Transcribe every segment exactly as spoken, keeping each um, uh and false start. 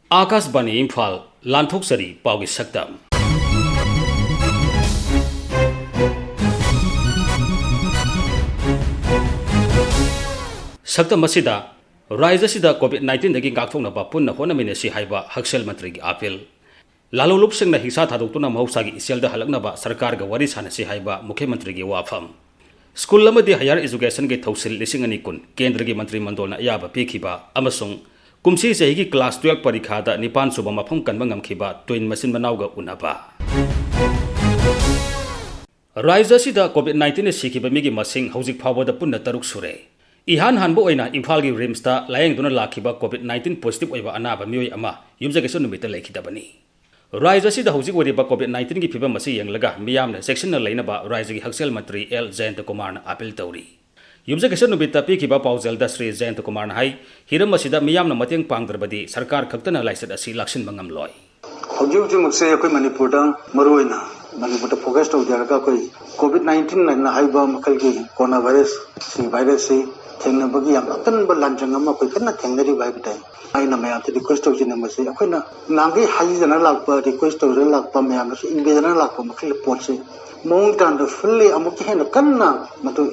ꯑꯥꯀꯥꯁꯕꯥꯅꯤ ꯏꯝꯐꯥꯜ, ꯂꯥꯟꯊꯣꯛꯆꯔꯤ ꯄꯥꯎꯒꯤ ꯁꯛꯇꯝ꯫ ꯁꯛꯇꯝ ꯑꯁꯤꯗ ꯔꯥꯖ꯭ꯌ ꯑꯁꯤꯗ COVID nineteenꯗꯒꯤ ꯉꯥꯛꯊꯣꯛꯅꯕ ꯄꯨꯟꯅ ꯍꯣꯠꯅꯃꯤꯟꯅꯁꯤ ꯍꯥꯏꯕ ꯍꯛꯁꯦꯜ ꯃꯟꯇ꯭ꯔꯤꯒꯤ ꯑꯥꯄꯤꯜ꯫ ꯂꯥꯂꯣꯡꯂꯨꯞꯁꯤꯡꯅ ꯍꯤꯡꯁꯥ ꯊꯥꯗꯣꯛꯇꯨꯅ ꯃꯍꯧꯁꯥꯒꯤ ꯏꯆꯦꯜꯗ ꯍꯜꯂꯛꯅꯕ ꯁꯔꯀꯥꯔꯒ ꯋꯥꯔꯤ ꯁꯥꯅꯁꯤ ꯍꯥꯏꯕ ꯃꯨꯈ꯭ꯌ ꯃꯟꯇ꯭ꯔꯤꯒꯤ ꯋꯥꯐꯝ꯫ ꯁ꯭ꯀꯨꯜ ꯑꯃꯗꯤ ꯍꯥꯌꯔ ꯑꯦꯖꯨꯀꯦꯁꯟꯒꯤ ꯊꯧꯁꯤꯜ ꯂꯤꯁꯤꯡ ꯑꯅꯤ ꯀꯨꯟ ꯀꯦꯟꯗ꯭ꯔꯒꯤ ꯃꯟꯇ꯭ꯔꯤ ꯃꯟꯗꯣꯜꯅ ꯑꯌꯥꯕ ꯄꯤꯈꯤꯕ ꯑꯃꯁꯨꯡ ꯀꯨꯝꯁꯤ ꯆꯍꯤꯒꯤ class twelve ꯄꯔꯤꯈꯥꯗ ꯅꯤꯄꯥꯟ ꯁꯨꯕ ꯃꯐꯝ ꯀꯟꯕ ꯉꯝꯈꯤꯕ twin ꯃꯆꯤꯟ ꯃꯅꯥꯎꯒ ꯎꯅꯕ꯫ ꯔꯥꯖ꯭ꯌ ꯑꯁꯤꯗ COVID nineteenꯅ ꯁꯤꯈꯤꯕ ꯃꯤꯒꯤ ꯃꯁꯤꯡ ꯍꯧꯖꯤꯛ ꯐꯥꯎꯕꯗ ꯄꯨꯟꯅ ꯇꯔꯨꯛ ꯁꯨꯔꯦ꯫ ꯏꯍꯥꯟ ꯍꯥꯟꯕ ꯑꯣꯏꯅ ꯏꯝꯐꯥꯜꯒꯤ ꯔꯤꯝꯁꯇ ꯂꯥꯌꯦꯡꯗꯨꯅ ꯂꯥꯛꯈꯤꯕ COVID nineteen positive ꯑꯣꯏꯕ ꯑꯅꯥꯕ ꯃꯤꯑꯣꯏ ꯑꯃ ꯌꯨꯝꯖꯀꯩꯁ ꯅꯨꯃꯤꯠꯇ ꯂꯩꯈꯤꯗꯕꯅꯤ꯫ ꯔꯥꯖ꯭ꯌ ꯑꯁꯤꯗ ꯍꯧꯖꯤꯛ ꯑꯣꯏꯔꯤꯕ COVID nineteenꯒꯤ ꯐꯤꯕꯝ ꯑꯁꯤ ꯌꯦꯡꯂꯒ ꯃꯤꯌꯥꯝꯅ ꯆꯦꯛꯁꯤꯟꯅ ꯂꯩꯅꯕ ꯔꯥꯖ꯭ꯌꯒꯤ ꯍꯛꯁꯦꯜ ꯃꯟꯇ꯭ꯔꯤ ꯑꯦꯜ ꯖꯌꯟꯇ ꯀꯨꯃꯥꯔꯅ ꯑꯥꯄꯤꯜ ꯇꯧꯔꯤ꯫ ꯌꯨꯝꯖꯀꯩꯁ ꯅꯨꯃꯤꯠꯇ ꯄꯤꯈꯤꯕ ꯄꯥꯎꯖꯦꯜꯗ ꯁ꯭ꯔꯤ ꯖꯌꯟꯇ ꯀꯨꯃꯥꯔꯅ ꯍꯥꯏ, ꯍꯤꯔꯝ ꯑꯁꯤꯗ ꯃꯤꯌꯥꯝꯅ ꯃꯇꯦꯡ ꯄꯥꯡꯗ꯭ꯔꯕꯗꯤ ꯁꯔꯀꯥꯔ ꯈꯛꯇꯅ ꯂꯥꯏꯆꯠ ꯑꯁꯤ ꯂꯥꯛꯁꯤꯟꯕ ꯉꯝꯂꯣꯏ꯫ ꯍꯧꯖꯤꯛ ꯍꯧꯖꯤꯛꯃꯛꯁꯦ ꯑꯩꯈꯣꯏ ꯃꯅꯤꯄꯨꯔꯗ, ꯃꯔꯨꯑꯣꯏꯅ ꯃꯅꯤꯄꯨꯔꯗ focus ꯇꯧꯖꯔꯒ ꯑꯩꯈꯣꯏ COVID nineteen ꯍꯥꯏꯅ ꯍꯥꯏꯕ ꯃꯈꯜꯒꯤ corona virus, ꯁꯤ virusꯁꯤ ꯊꯦꯡꯅꯕꯒꯤ ꯌꯥꯝ ꯑꯀꯟꯕ ꯂꯥꯟꯖꯪ ꯑꯃ ꯑꯩꯈꯣꯏ ꯀꯟꯅ ꯊꯦꯡꯅꯔꯤꯕ ꯍꯥꯏꯕ ꯇꯥꯏ꯫ ꯑꯩꯅ ꯃꯌꯥꯝꯗ request ꯇꯧꯖꯅꯤꯡꯕꯁꯤ, ꯑꯩꯈꯣꯏꯅ ꯅꯍꯥꯟꯈꯩ ꯍꯥꯏꯖꯅ ꯂꯥꯛꯄ, request ꯇꯧꯖꯅ ꯂꯥꯛꯄ ꯃꯌꯥꯝꯗꯁꯨ ꯏꯟꯕꯤꯗꯅ ꯂꯥꯛꯄ ꯃꯈꯜꯒꯤ ꯄꯣꯠꯁꯤ ꯃꯑꯣꯡ ꯇꯥꯅ fully ꯑꯃꯨꯛꯀ ꯍꯦꯟꯅ ꯀꯟꯅ ꯃꯗꯨ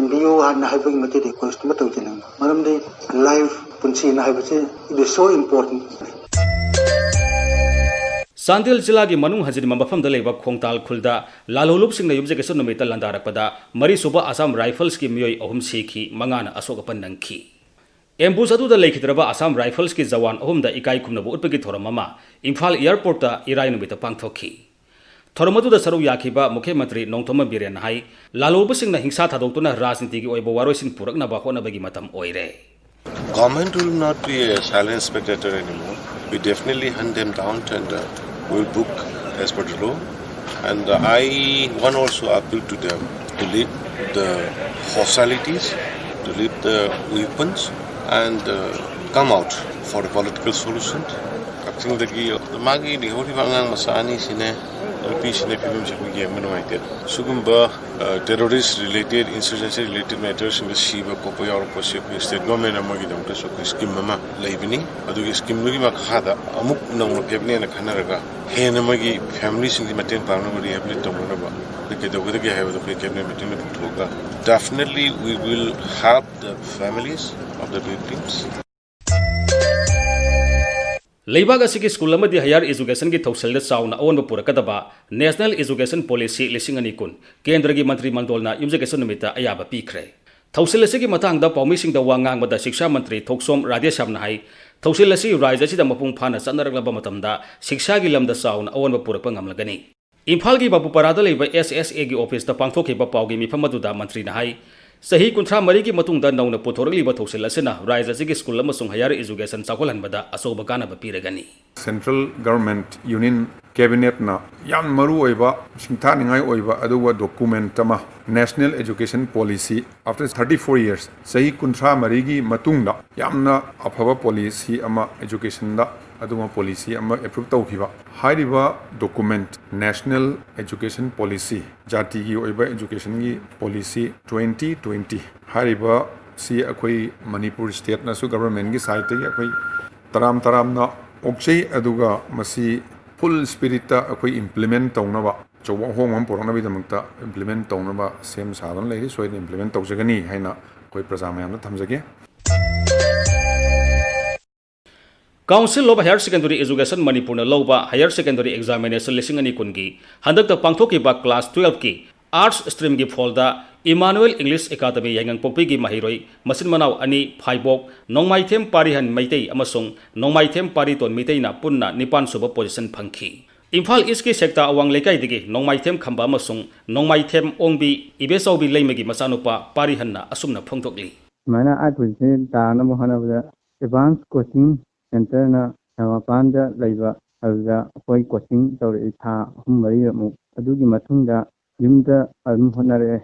ꯏꯟꯕꯤꯌꯨ ꯍꯥꯏꯅ ꯍꯥꯏꯕꯒꯤ ꯃꯇꯤꯛ request ꯑꯃ ꯇꯧꯖꯅꯤꯡꯕ꯫ ꯃꯔꯝꯗꯤ life, ꯄꯨꯟꯁꯤꯅ ꯍꯥꯏꯕꯁꯤ, it is so important꯫ Chandel ꯖꯤꯂꯥꯒꯤ ꯃꯅꯨꯡ ꯍꯟꯖꯤꯟꯕ ꯃꯐꯝꯗ ꯂꯩꯕ ꯈꯣꯡꯇꯥꯜ ꯈꯨꯜꯗ ꯂꯥꯂꯣꯡꯂꯨꯞꯁꯤꯡꯅ ꯌꯨꯝꯖꯀꯩꯁ ꯅꯨꯃꯤꯠꯇ ꯂꯥꯟꯗꯥꯔꯛꯄꯗ ꯃꯔꯤꯁꯨꯕ ꯑꯁꯥꯝ ꯔꯥꯏꯐꯜꯁꯀꯤ ꯃꯤꯑꯣꯏ ꯑꯍꯨꯝ ꯁꯤꯈꯤ, ꯃꯉꯥꯅ ꯑꯁꯣꯛ ꯑꯄꯟ ꯅꯪꯈꯤ꯫ Ambush ꯑꯗꯨꯗ ꯂꯩꯈꯤꯗ꯭ꯔꯕ ꯑꯁꯥꯝ ꯔꯥꯏꯐꯜꯁꯀꯤ ꯖꯋꯥꯟ ꯑꯍꯨꯝꯗ ꯏꯀꯥꯏ ꯈꯨꯝꯅꯕ ꯎꯠꯄꯒꯤ ꯊꯧꯔꯝ ꯑꯃ ꯏꯝꯐꯥꯜ airportꯇ ꯏꯔꯥꯏ ꯅꯨꯃꯤꯠꯇ ꯄꯥꯡꯊꯣꯛꯈꯤ꯫ ꯊꯧꯔꯝ ꯑꯗꯨꯗ ꯁꯔꯨꯛ ꯌꯥꯈꯤꯕ ꯃꯨꯈ꯭ꯌ ꯃꯟꯇ꯭ꯔꯤ ꯅꯣꯡꯊꯣꯝꯕꯝ ꯕꯤꯔꯦꯟꯅ ꯍꯥꯏ, ꯂꯥꯂꯣꯡꯕꯁꯤꯡꯅ ꯍꯤꯡꯁꯥ ꯊꯥꯗꯣꯛꯇꯨꯅ ꯔꯥꯖꯅꯤꯇꯤꯒꯤ ꯑꯣꯏꯕ ꯋꯥꯔꯣꯏꯁꯤꯟ ꯄꯨꯔꯛꯅꯕ ꯍꯣꯠꯅꯕꯒꯤ ꯃꯇꯝ ꯑꯣꯏꯔꯦ꯫ Government will not be a silent spectator anymore. We definitely hunt them down and, uh, will book as per the law. And, uh, I want also appeal to them to leave the hostilities, to leave the weapons, and, uh, come out for a political solution. ꯀꯛꯆꯤꯡꯗꯒꯤ ꯃꯥꯒꯤ ꯂꯩꯍꯧꯔꯤꯕ ꯑꯉꯥꯡ ꯃꯆꯥ ꯑꯅꯤꯁꯤꯅꯦ, ꯅꯨꯄꯤꯁꯤꯡꯒꯤ ꯐꯤꯕꯝꯁꯦ ꯑꯩꯈꯣꯏ ꯌꯦꯡꯕ ꯅꯨꯡꯉꯥꯏꯇꯦ꯫ ꯁꯤꯒꯨꯝꯕ ꯇꯦꯔꯣꯔꯤꯁ ꯔꯤꯂꯦꯇꯦꯗ, ꯏꯟꯁꯔꯖꯦꯟꯁꯤ ꯔꯤꯂꯦꯇꯦꯗ ꯃꯦꯇꯔꯁꯤꯡꯗ ꯁꯤꯕ ꯈꯣꯠꯄ ꯌꯥꯎꯔꯛꯄꯁꯦ ꯑꯩꯈꯣꯏ ꯁ꯭ꯇꯦꯠ ꯒꯣꯔꯃꯦꯟ ꯑꯃꯒꯤꯗꯃꯛꯇꯁꯨ ꯑꯩꯈꯣꯏ ꯁ꯭ꯀꯤꯝ ꯑꯃ ꯂꯩꯕꯅꯤ꯫ ꯑꯗꯨꯒꯤ ꯁ꯭ꯀꯤꯝꯗꯨꯒꯤ ꯃꯈꯥꯗ ꯑꯃꯨꯛ ꯅꯧꯅ ꯀꯦꯕꯤꯅꯦꯠꯅ ꯈꯟꯅꯔꯒ ꯍꯦꯟꯅ ꯃꯣꯏꯒꯤ ꯐꯦꯃꯤꯂꯤꯁꯤꯡꯒꯤ ꯃꯇꯦꯡ ꯄꯥꯡꯅꯕ, ꯔꯤꯍꯦꯕꯤꯂꯤꯠ ꯇꯧꯅꯅꯕ ꯑꯩꯈꯣꯏ ꯀꯩꯗꯧꯒꯗꯒꯦ ꯍꯥꯏꯕꯗꯣ ꯑꯩꯈꯣꯏ ꯀꯦꯕꯤꯅꯦꯠ ꯃꯤꯇꯤꯡꯗ ꯄꯨꯊꯣꯛꯑꯒ, definitely we will help the families of the victims. ꯂꯩꯕꯥꯛ ꯑꯁꯤꯒꯤ ꯁ꯭ꯀꯨꯜ ꯑꯃꯗꯤ ꯍꯥꯌꯔ ꯑꯦꯖꯨꯀꯦꯁꯟꯒꯤ ꯊꯧꯁꯤꯜꯗ ꯆꯥꯎꯅ ꯑꯑꯣꯟꯕ ꯄꯨꯔꯛꯀꯗꯕ ꯅꯦꯁꯅꯦꯜ ꯑꯦꯖꯨꯀꯦꯁꯟ ꯄꯣꯂꯤꯁꯤ ꯂꯤꯁꯤꯡ ꯑꯅꯤ ꯀꯨꯟ ꯀꯦꯟꯗ꯭ꯔꯒꯤ ꯃꯟꯇ꯭ꯔꯤ ꯃꯟꯗꯣꯜꯅ ꯌꯨꯝꯖꯀꯩꯁ ꯅꯨꯃꯤꯠꯇ ꯑꯌꯥꯕ ꯄꯤꯈ꯭ꯔꯦ꯫ ꯊꯧꯁꯤꯜ ꯑꯁꯤꯒꯤ ꯃꯇꯥꯡꯗ ꯄꯥꯎꯃꯤꯁꯤꯡꯗ ꯋꯥ ꯉꯥꯡꯕꯗ ꯁꯤꯛꯁꯥ ꯃꯟꯇ꯭ꯔꯤ ꯊꯣꯛꯆꯣꯝ ꯔꯥꯙꯦꯁ꯭ꯌꯥꯝꯅ ꯍꯥꯏ, ꯊꯧꯁꯤꯜ ꯑꯁꯤ ꯔꯥꯖ꯭ꯌ ꯑꯁꯤꯗ ꯃꯄꯨꯡ ꯐꯥꯅ ꯆꯠꯅꯔꯛꯂꯕ ꯃꯇꯝꯗ ꯁꯤꯛꯁꯥꯒꯤ ꯂꯝꯗ ꯆꯥꯎꯅ ꯑꯑꯣꯟꯕ ꯄꯨꯔꯛꯄ ꯉꯝꯂꯒꯅꯤ꯫ ꯏꯝꯐꯥꯜꯒꯤ ꯕꯥꯕꯨꯄꯥꯔꯥꯗ ꯂꯩꯕ ꯑꯦꯁ ꯑꯦꯁ ꯑꯦꯒꯤ ꯑꯣꯐꯤꯁꯇ ꯄꯥꯡꯊꯣꯛꯈꯤꯕ ꯄꯥꯎꯒꯤ ꯃꯤꯐꯝ ꯑꯗꯨꯗ ꯃꯟꯇ꯭ꯔꯤꯅ ꯍꯥꯏ, ꯆꯍꯤ ꯀꯨꯟꯊ꯭ꯔꯥ ꯃꯔꯤꯒꯤ ꯃꯇꯨꯡꯗ ꯅꯧꯅ ꯄꯨꯊꯣꯔꯛꯂꯤꯕ ꯊꯧꯁꯤꯜ ꯑꯁꯤꯅ ꯔꯥꯖ꯭ꯌ ꯑꯁꯤꯒꯤ ꯁ꯭ꯀꯨꯜ ꯑꯃꯁꯨꯡ ꯍꯥꯌꯔ ꯑꯦꯖꯨꯀꯦꯁꯟ ꯆꯥꯎꯈꯠꯍꯟꯕꯗ ꯑꯆꯧꯕ ꯀꯥꯟꯅꯕ ꯄꯤꯔꯒꯅꯤ꯫ Central Government, Union Cabinet ꯅ ꯌꯥꯝ ꯃꯔꯨ ꯑꯣꯏꯕ, ꯁꯤꯡꯊꯥꯅꯤꯡꯉꯥꯏ ꯑꯣꯏꯕ ꯑꯗꯨꯒ document ꯑꯃ, National Education Policy, after thirty four years, ꯆꯍꯤ ꯀꯨꯟꯊ꯭ꯔꯥ ꯃꯔꯤꯒꯤ ꯃꯇꯨꯡꯗ ꯌꯥꯝꯅ ꯑꯐꯕ ꯄꯣꯂꯤꯁꯤ ꯑꯃ, ꯑꯦꯖꯨꯀꯦꯁꯟꯗ ꯑꯗꯨꯒꯨꯝꯕ ꯄꯣꯂꯤꯁꯤ ꯑꯃ approve ꯇꯧꯈꯤꯕ꯫ ꯍꯥꯏꯔꯤꯕ document, National Education Policy, ꯖꯥꯇꯤꯒꯤ ꯑꯣꯏꯕ ꯑꯦꯖꯨꯀꯦꯁꯟꯒꯤ ꯄꯣꯂꯤꯁꯤ twenty twenty ꯍꯥꯏꯔꯤꯕ ꯁꯤ ꯑꯩꯈꯣꯏ ꯃꯅꯤꯄꯨꯔ ꯁ꯭ꯇꯦꯠꯅꯁꯨ ꯒꯚꯔꯟꯃꯦꯟꯒꯤ ꯁꯥꯏꯠꯇꯒꯤ ꯑꯩꯈꯣꯏ ꯇꯔꯥꯝ ꯇꯔꯥꯝꯅ ꯑꯣꯛꯆꯩ꯫ ꯑꯗꯨꯒ ꯃꯁꯤ ꯐꯨꯜ ꯁ꯭ꯄꯤꯔꯤꯠꯇ ꯑꯩꯈꯣꯏ ꯏꯝꯄ꯭ꯂꯤꯃꯦꯟ ꯇꯧꯅꯕ, ꯑꯆꯧꯕ ꯑꯍꯣꯡꯕ ꯑꯃ ꯄꯨꯔꯛꯅꯕꯒꯤꯗꯃꯛꯇ ꯏꯝꯄ꯭ꯂꯤꯃꯦꯟ ꯇꯧꯅꯕ ꯁꯦꯝ ꯁꯥꯗꯨꯅ ꯂꯩꯔꯤ꯫ ꯁꯣꯏꯗꯅ ꯏꯝꯄ꯭ꯂꯤꯃꯦꯟ ꯇꯧꯖꯒꯅꯤ ꯍꯥꯏꯅ ꯑꯩꯈꯣꯏ ꯄ꯭ꯔꯖꯥ ꯃꯌꯥꯝꯗ ꯊꯝꯖꯒꯦ꯫ Council of Higher Secondary Education ꯃꯅꯤꯄꯨꯔꯅ ꯂꯧꯕ ꯍꯥꯌꯔ ꯁꯦꯀꯦꯟꯗꯔꯤ ꯑꯦꯛꯖꯥꯃꯤꯅꯦꯁꯟ ꯂꯤꯁꯤꯡ ꯑꯅꯤ ꯀꯨꯟꯒꯤ ꯍꯟꯗꯛꯇ ꯄꯥꯡꯊꯣꯛꯈꯤꯕ ꯀ꯭ꯂꯥꯁ ꯇꯨꯌꯦꯜꯐꯀꯤ ꯑꯥꯔꯠꯁ ꯁ꯭ꯇ꯭ꯔꯤꯝꯒꯤ ꯐꯣꯜꯗ ꯏꯃꯥꯅꯨꯑꯦꯜ ꯏꯪꯂꯤꯁ ꯑꯦꯀꯥꯗꯃꯤ ꯌꯥꯏꯉꯪꯄꯣꯛꯄꯤꯒꯤ ꯃꯍꯩꯔꯣꯏ ꯃꯆꯤꯟ ꯃꯅꯥꯎ ꯑꯅꯤ, ꯐꯥꯏꯕꯣꯛ ꯅꯣꯡꯃꯥꯏꯊꯦꯝ ꯄꯥꯔꯤꯍꯟ ꯃꯩꯇꯩ ꯑꯃꯁꯨꯡ ꯅꯣꯡꯃꯥꯏꯊꯦꯝ ꯄꯥꯔꯤꯇꯣꯟ ꯃꯩꯇꯩꯅ ꯄꯨꯟꯅ ꯅꯤꯄꯥꯟ ꯁꯨꯕ ꯄꯣꯖꯤꯁꯟ ꯐꯪꯈꯤ꯫ ꯏꯝꯐꯥꯜ ꯏꯁꯀꯤ ꯁꯦꯛꯇꯥ ꯑꯋꯥꯡ ꯂꯩꯀꯥꯏꯗꯒꯤ ꯅꯣꯡꯃꯥꯏꯊꯦꯝ ꯈꯝꯕ ꯑꯃꯁꯨꯡ ꯅꯣꯡꯃꯥꯏꯊꯦꯝ ꯑꯣꯡꯕꯤ ꯏꯕꯦꯆꯥꯎꯕꯤ ꯂꯩꯃꯒꯤ ꯃꯆꯥꯅꯨꯄꯥ ꯄꯥꯔꯤꯍꯟꯅ ꯑꯁꯨꯝꯅ ꯐꯣꯡꯗꯣꯛꯂꯤ꯫ ꯁꯨꯃꯥꯏꯅ ꯑꯥꯏꯠ ꯄꯣꯖꯤꯁꯟ ꯇꯥꯅꯕ ꯍꯣꯠꯅꯕꯗ ꯑꯦꯗꯚꯥꯟꯁ ꯀꯣꯆꯤꯡ ꯁꯦꯟꯇꯔꯅ ꯁꯦꯋꯥꯄꯥꯟꯗ ꯂꯩꯕ ꯑꯗꯨꯗ ꯑꯩꯈꯣꯏ ꯀꯣꯆꯤꯡ ꯇꯧꯔꯛꯏ ꯊꯥ ꯑꯍꯨꯝ ꯃꯔꯤꯃꯨꯛ꯫ ꯑꯗꯨꯒꯤ ꯃꯇꯨꯡꯗ ꯌꯨꯝꯗ ꯑꯗꯨꯝ ꯍꯣꯠꯅꯔꯛꯑꯦ꯫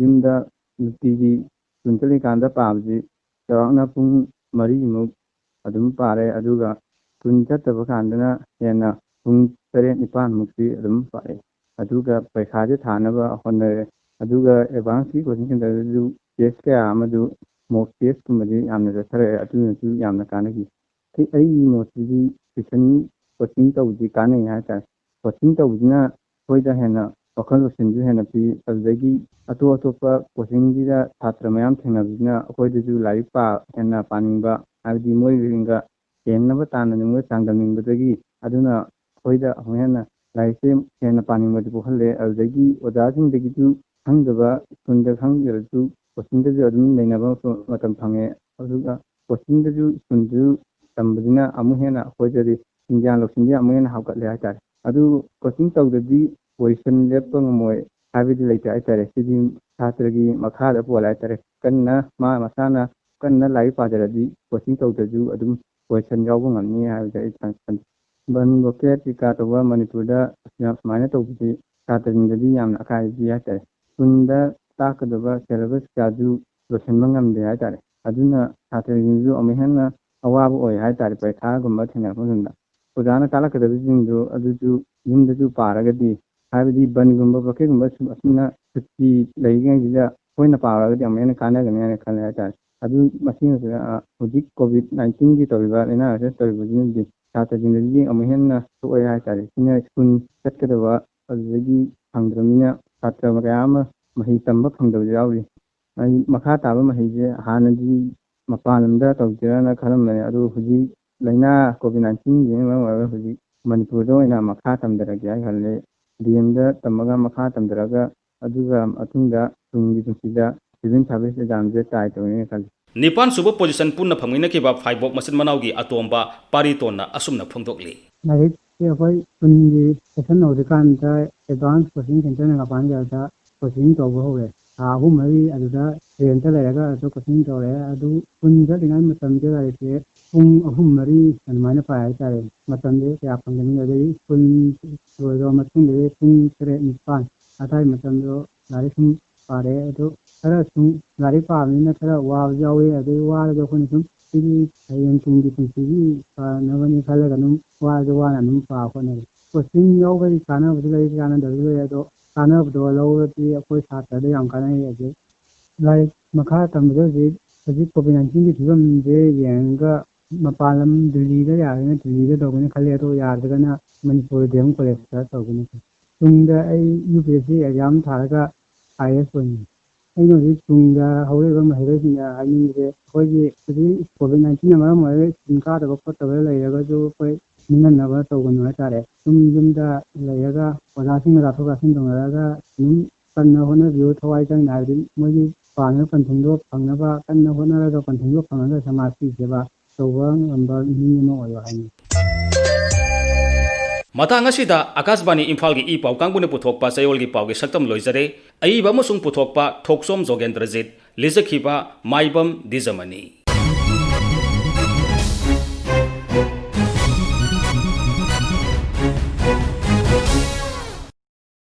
ꯌꯨꯝꯗ ꯅꯨꯡꯇꯤꯒꯤ ꯁ꯭ꯀꯨꯜ ꯆꯠꯂꯤꯀꯥꯟꯗ ꯄꯥꯕꯁꯤ ꯆꯥꯎꯔꯥꯛꯅ ꯄꯨꯡ ꯃꯔꯤꯃꯨꯛ ꯑꯗꯨꯝ ꯄꯥꯔꯦ꯫ ꯑꯗꯨꯒ ꯁ꯭ꯀꯨꯜ ꯆꯠꯇꯕ ꯀꯥꯟꯗꯅ ꯍꯦꯟꯅ ꯄꯨꯡ ꯇꯔꯦꯠ ꯅꯤꯄꯥꯟꯃꯨꯛꯇꯤ ꯑꯗꯨꯝ ꯄꯥꯔꯛꯑꯦ꯫ ꯑꯗꯨꯒ ꯄꯔꯤꯈꯥꯁꯦ ꯊꯥꯅꯕ ꯍꯣꯠꯅꯔꯦ꯫ ꯑꯗꯨꯒ advance ꯀꯤ coaching centre ꯗꯁꯨ test ꯀꯌꯥ ꯑꯃꯁꯨ mock test ꯀꯨꯝꯕꯗꯤ ꯌꯥꯝꯅ ꯆꯠꯊꯔꯛꯑꯦ, ꯑꯗꯨꯅꯁꯨ ꯌꯥꯝꯅ ꯀꯥꯟꯅꯈꯤ꯫ ꯑꯩ-, ꯑꯩꯒꯤ ꯃꯣꯠꯇꯗꯤ tuition coaching ꯇꯧꯕꯁꯤ ꯀꯥꯟꯅꯩ ꯍꯥꯏꯇꯥꯔꯦ꯫ Coaching ꯇꯧꯕꯁꯤꯅ ꯑꯩꯈꯣꯏꯗ ꯍꯦꯟꯅ ꯋꯥꯈꯜ ꯂꯧꯁꯤꯡꯁꯨ ꯍꯦꯟꯅ ꯄꯤ, ꯑꯗꯨꯗꯒꯤ ꯑꯇꯣꯞ ꯑꯇꯣꯞꯄ coaching ꯁꯤꯗ ꯁꯥꯇ꯭ꯔ ꯃꯌꯥꯝ ꯊꯦꯡꯅꯕꯁꯤꯅ ꯑꯩꯈꯣꯏꯗꯁꯨ ꯂꯥꯏꯔꯤꯛ ꯄꯥ-, ꯍꯦꯟꯅ ꯄꯥꯅꯤꯡꯕ, ꯍꯥꯏꯕꯗꯤ ꯃꯣꯏꯒ ꯍꯦꯟꯅꯕ ꯇꯥꯟꯅꯅꯤꯡꯕ, ꯆꯥꯡꯗꯝꯅꯤꯡꯕꯗꯒꯤ, ꯑꯗꯨꯅ ꯑꯩꯈꯣꯏꯗ ꯑꯃꯨꯛ ꯍꯦꯟꯅ ꯂꯥꯏꯔꯤꯛꯁꯦ ꯍꯦꯟꯅ ꯄꯥꯅꯤꯡꯕꯗꯤ ꯄꯣꯛꯍꯜꯂꯦ꯫ ꯑꯗꯨꯗꯒꯤ ꯑꯣꯖꯥꯁꯤꯡꯗꯒꯤꯁꯨ ꯈꯪꯗꯕ, ꯁ꯭ꯀꯨꯜꯗ ꯈꯪꯗ꯭ꯔꯁꯨ coaching ꯗꯁꯨ ꯑꯗꯨꯝ ꯅꯩꯅꯕ ꯃꯇꯝ ꯐꯪꯉꯦ꯫ ꯑꯗꯨꯒ coaching ꯗꯁꯨ, ꯁ꯭ꯀꯨꯜꯗꯁꯨ ꯇꯝꯕꯁꯤꯅ ꯑꯃꯨꯛ ꯍꯦꯟꯅ ꯑꯩꯈꯣꯏꯗꯗꯤ ꯒ꯭ꯌꯥꯟ ꯂꯧꯁꯤꯡꯁꯦ ꯑꯃꯨꯛ ꯍꯦꯟꯅ ꯍꯥꯞꯀꯠꯂꯦ ꯍꯥꯏꯇꯥꯔꯦ꯫ ꯑꯗꯨ coaching ꯇꯧꯗ꯭ꯔꯗꯤ position ꯂꯦꯞꯄ ꯉꯝꯃꯣꯏ ꯍꯥꯏꯕꯗꯤ ꯂꯩꯇꯦ ꯍꯥꯏꯇꯥꯔꯦ꯫ ꯁꯤꯗꯤ ꯁꯥꯇ꯭ꯔꯒꯤ ꯃꯈꯥꯗ ꯄꯣꯜꯂꯦ ꯍꯥꯏꯇꯥꯔꯦ꯫ ꯀꯟꯅ ꯃꯥ ꯃꯁꯥꯅ ꯀꯟꯅ ꯂꯥꯏꯔꯤꯛ ꯄꯥꯖꯔꯗꯤ coaching ꯇꯧꯗ꯭ꯔꯁꯨ ꯑꯗꯨꯝ position ꯌꯥꯎꯕ ꯉꯝꯅꯤ ꯍꯥꯏꯕꯁꯦ ꯑꯩ ꯈꯟ-, ꯈꯟ-, ꯕꯟ ꯕ꯭ꯂꯣꯀꯦꯠ ꯀꯩꯀꯥ ꯇꯧꯕ ꯃꯅꯤꯄꯨꯔꯗ ꯁꯨꯃꯥꯏꯅ ꯇꯧꯕꯁꯤ ꯁꯥꯇ꯭ꯔꯁꯤꯡꯗꯗꯤ ꯌꯥꯝꯅ ꯑꯀꯥꯏꯕ ꯄꯤ ꯍꯥꯏꯇꯥꯔꯦ꯫ ꯁ꯭ꯀꯨꯜꯗ ꯇꯥꯛꯀꯗꯕ syllabus ꯀꯌꯥꯁꯨ ꯂꯣꯏꯁꯤꯟꯕ ꯉꯝꯗꯦ ꯍꯥꯏꯇꯥꯔꯦ꯫ ꯑꯗꯨꯅ ꯁꯥꯇ꯭ꯔꯁꯤꯡꯁꯨ ꯑꯃꯨꯛ ꯍꯦꯟꯅ ꯑꯋꯥꯕ ꯑꯣꯏ ꯍꯥꯏꯇꯥꯔꯦ, ꯄꯔꯤꯈꯥꯒꯨꯝꯕ ꯊꯦꯡꯅꯔꯛꯄ ꯃꯇꯝꯗ꯫ ꯑꯣꯖꯥꯅ ꯇꯥꯛꯂꯛꯀꯗꯕꯁꯤꯡꯗꯨ ꯑꯗꯨꯁꯨ ꯌꯨꯝꯗꯗꯁꯨ ꯄꯥꯔꯒꯗꯤ, ꯍꯥꯏꯕꯗꯤ ꯕꯟꯒꯨꯝꯕ ꯕ꯭ꯂꯣꯀꯦꯠꯀꯨꯝꯕ ꯁꯨꯝ ꯑꯁꯨꯝꯅ ꯁꯨꯇꯤ ꯂꯩꯔꯤꯉꯩꯁꯤꯗ ꯑꯩꯈꯣꯏꯅ ꯄꯥꯔꯒꯗꯤ ꯑꯃꯨꯛ ꯍꯦꯟꯅ ꯀꯥꯟꯅꯒꯅꯤ ꯍꯥꯏꯅ ꯈꯜꯂꯦ ꯍꯥꯏꯇꯥꯔꯦ꯫ ꯑꯗꯨ ꯃꯁꯤꯅ, ꯑ, ꯍꯧꯖꯤꯛ COVID nineteen ꯒꯤ ꯇꯧꯔꯤꯕ ꯂꯥꯏꯅꯥ ꯑꯁꯤꯅ ꯇꯧꯔꯤꯕꯁꯤꯅꯗꯤ ꯁꯥꯇ꯭ꯔꯁꯤꯡꯗꯗꯤ ꯑꯃꯨꯛ ꯍꯦꯟꯅ ꯁꯣꯛꯑꯦ ꯍꯥꯏꯇꯥꯔꯦ꯫ ꯁꯤꯅ ꯁ꯭ꯀꯨꯜ ꯆꯠꯀꯗꯕ ꯑꯗꯨꯗꯒꯤ ꯐꯪꯗ꯭ꯔꯕꯅꯤꯅ ꯁꯥꯇ꯭ꯔ ꯀꯌꯥ ꯑꯃ ꯃꯍꯩ ꯇꯝꯕ ꯐꯪꯗꯕꯁꯨ ꯌꯥꯎꯔꯤ꯫ ꯑꯩ ꯃꯈꯥ ꯇꯥꯕ ꯃꯍꯩꯁꯦ ꯍꯥꯟꯅꯗꯤ ꯃꯄꯥꯟ ꯂꯝꯗ ꯇꯧꯁꯤꯔꯅ ꯈꯜꯂꯝꯕꯅꯦ, ꯑꯗꯨ ꯍꯧꯖꯤꯛ ꯂꯥꯏꯅꯥ COVID nineteen ꯁꯤꯅ ꯃꯔꯝ ꯑꯣꯏꯔꯒ ꯍꯧꯖꯤꯛ ꯃꯅꯤꯄꯨꯔꯗ ꯑꯣꯏꯅ ꯃꯈꯥ ꯇꯝꯊꯔꯒꯦ ꯍꯥꯏꯅ ꯈꯜꯂꯦ꯫ D M ꯗ ꯇꯝꯃꯒ ꯃꯈꯥ ꯇꯝꯊꯔꯒ ꯑꯗꯨꯒ ꯃꯇꯨꯡꯗ ꯇꯨꯡꯒꯤ ꯄꯨꯟꯁꯤꯗ civil service exam ꯁꯦ try ꯇꯧꯅꯤꯅ ꯈꯜꯂꯤ꯫ ꯅꯤꯄꯥꯟ ꯁꯨꯕ position ꯄꯨꯟꯅ ꯐꯪꯃꯤꯟꯅꯈꯤꯕ ꯐꯥꯏꯕꯣꯛ ꯃꯆꯤꯟ ꯃꯅꯥꯎꯒꯤ ꯑꯇꯣꯝꯕ ꯄꯥꯔꯤꯇꯣꯟꯅ ꯑꯁꯨꯝꯅ ꯐꯣꯡꯗꯣꯛꯂꯤ꯫ ꯂꯥꯏꯔꯤꯛꯁꯦ ꯑꯩꯈꯣꯏ ꯁ꯭ꯀꯨꯜꯒꯤ session ꯍꯧꯗ꯭ꯔꯤꯀꯥꯟꯗ advance coaching centre ꯅꯒꯥꯄꯥꯟꯒꯤꯗ coaching ꯇꯧꯕ ꯍꯧꯔꯦ꯫ ꯊꯥ ꯑꯍꯨꯝ ꯃꯔꯤ ꯑꯗꯨꯗ rent ꯇ ꯂꯩꯔꯒ ꯑꯗꯨ coaching ꯇꯧꯔꯦ꯫ ꯑꯗꯨ ꯁ꯭ꯀꯨꯜ ꯆꯠꯂꯤꯉꯩ ꯃꯇꯝꯗ ꯂꯥꯏꯔꯤꯛꯁꯦ ꯄꯨꯡ ꯑꯍꯨꯝ ꯃꯔꯤ ꯑꯗꯨꯃꯥꯏꯅ ꯄꯥꯏ ꯍꯥꯏꯇꯥꯔꯦ꯫ ꯃꯇꯝꯁꯦ ꯀꯌꯥ ꯐꯪꯗꯕꯅꯤ꯫ ꯑꯗꯒꯤ ꯁ꯭ꯀꯨꯜ ꯂꯣꯏꯔꯕ ꯃꯇꯨꯡꯗꯗꯤ ꯄꯨꯡ ꯇꯔꯦꯠ ꯅꯤꯄꯥꯟ ꯑꯗꯥꯏ ꯃꯇꯝꯗꯣ ꯂꯥꯏꯔꯤꯛ ꯁꯨꯝ ꯄꯥꯔꯦ꯫ ꯑꯗꯨ ꯈꯔ ꯁꯨꯝ ꯂꯥꯏꯔꯤꯛ ꯄꯥꯕꯅꯤꯅ ꯈꯔ ꯋꯥꯕꯁꯨ ꯌꯥꯎꯋꯤ꯫ ꯑꯗꯩ ꯋꯥꯔꯁꯨ ꯑꯩꯈꯣꯏꯅ ꯁꯨꯝ ꯍꯌꯦꯡ ꯇꯨꯡꯒꯤ ꯄꯨꯟꯁꯤꯒꯤ ꯐꯅꯕꯅꯤ ꯈꯜꯂꯒ ꯑꯗꯨꯝ ꯋꯥꯔꯁꯨ ꯋꯥꯅ ꯑꯗꯨꯝ ꯄꯥꯕ ꯍꯣꯠꯅꯔꯤ꯫ ꯀꯣꯆꯤꯡ ꯌꯥꯎꯕꯒꯤ ꯀꯥꯟꯅꯕꯁꯨ ꯂꯩ, ꯀꯥꯟꯅꯗꯕꯁꯨ ꯂꯩ꯫ ꯑꯗꯣ ꯀꯥꯟꯅꯕꯗꯣ ꯂꯧꯔꯗꯤ ꯑꯩꯈꯣꯏ ꯁꯥꯇ꯭ꯔꯗ ꯌꯥꯝ ꯀꯥꯟꯅꯩ꯫ ꯑꯗꯩ ꯂꯥꯏꯔꯤꯛ ꯃꯈꯥ ꯇꯝꯕꯗ ꯍꯧꯖꯤꯛ, ꯍꯧꯖꯤꯛ ꯀꯣꯚꯤꯠ ꯅꯥꯏꯟꯇꯤꯟꯒꯤ ꯐꯤꯕꯝꯁꯦ ꯌꯦꯡꯉꯒ ꯃꯄꯥꯟ ꯂꯝ ꯗꯤꯜꯂꯤꯗ ꯌꯥꯔꯒꯅ ꯗꯤꯜꯂꯤꯗ ꯇꯧꯒꯅꯤ ꯈꯜꯂꯦ꯫ ꯑꯗꯣ ꯌꯥꯗ꯭ꯔꯒꯅ ꯃꯅꯤꯄꯨꯔ ꯗꯤ ꯑꯦꯝ ꯀꯣꯂꯦꯖꯇ ꯇꯧꯒꯅꯤ꯫ ꯇꯨꯡꯗ ꯑꯩ U P S C exam ꯊꯥꯔꯒ ꯑꯥꯏ ꯑꯦ ꯑꯦꯁ ꯑꯣꯏꯅꯤ꯫ ꯑꯩꯅ ꯍꯧꯖꯤꯛ ꯇꯨꯡꯗ ꯍꯧꯔꯛꯏꯕ ꯃꯍꯩꯔꯣꯏꯁꯤꯡꯗ ꯍꯥꯏꯅꯤꯡꯕꯁꯦ, ꯑꯩꯈꯣꯏꯒꯤ ꯍꯧꯖꯤꯛ ꯀꯣꯚꯤꯠ ꯅꯥꯏꯟꯇꯤꯟꯅ ꯃꯔꯝ ꯑꯣꯏꯔꯒ ꯁ꯭ꯀꯨꯜ ꯀꯥꯗꯕ ꯈꯣꯠꯇꯕ ꯂꯩꯔꯒꯁꯨ ꯑꯩꯈꯣꯏ ꯅꯤꯡꯍꯟꯅꯕ ꯇꯧꯒꯅꯨ ꯍꯥꯏꯇꯥꯔꯦ꯫ ꯌꯨꯝ ꯌꯨꯝꯗ ꯂꯩꯔꯒ ꯑꯣꯖꯥꯁꯤꯡꯒ ꯇꯥꯊꯣꯛ ꯇꯥꯁꯤꯟ ꯇꯧꯅꯔꯒ ꯑꯗꯨꯝ ꯀꯟꯅ ꯍꯣꯠꯅꯕꯤꯌꯨ, ꯊꯋꯥꯏ ꯆꯪꯅ, ꯍꯥꯏꯕꯗꯤ ꯃꯣꯏꯒꯤ ꯄꯥꯝꯃꯤꯕ ꯄꯟꯊꯨꯡꯗꯣ ꯐꯪꯅꯕ ꯀꯟꯅ ꯍꯣꯠꯅꯔꯒ ꯄꯟꯊꯨꯡꯗꯣ ꯐꯪꯉꯒ ꯁꯃꯥꯖꯀꯤ ꯁꯦꯕꯥ ꯇꯧꯕ ꯉꯝꯕ ꯃꯤ ꯑꯃ ꯑꯣꯏꯌꯣ ꯍꯥꯏꯅꯤꯡꯉꯤ꯫ ꯃꯇꯥꯡ ꯑꯁꯤꯗ ꯑꯀꯥꯁꯕꯥꯅꯤ ꯏꯝꯐꯥꯜꯒꯤ ꯏ ꯄꯥꯎ ꯀꯥꯡꯕꯨꯅ ꯄꯨꯊꯣꯛꯄ ꯆꯌꯣꯜꯒꯤ ꯄꯥꯎꯒꯤ ꯁꯛꯇꯝ ꯂꯣꯏꯖꯔꯦ꯫ ꯑꯏꯕ ꯑꯃꯁꯨꯡ ꯄꯨꯊꯣꯛꯄ ꯊꯣꯛꯆꯣꯝ ꯖꯣꯒꯦꯟꯗ꯭ꯔꯖꯤꯠ, ꯂꯤꯖꯈꯤꯕ ꯃꯥꯏꯕꯝ ꯗꯤꯖꯃꯅꯤ꯫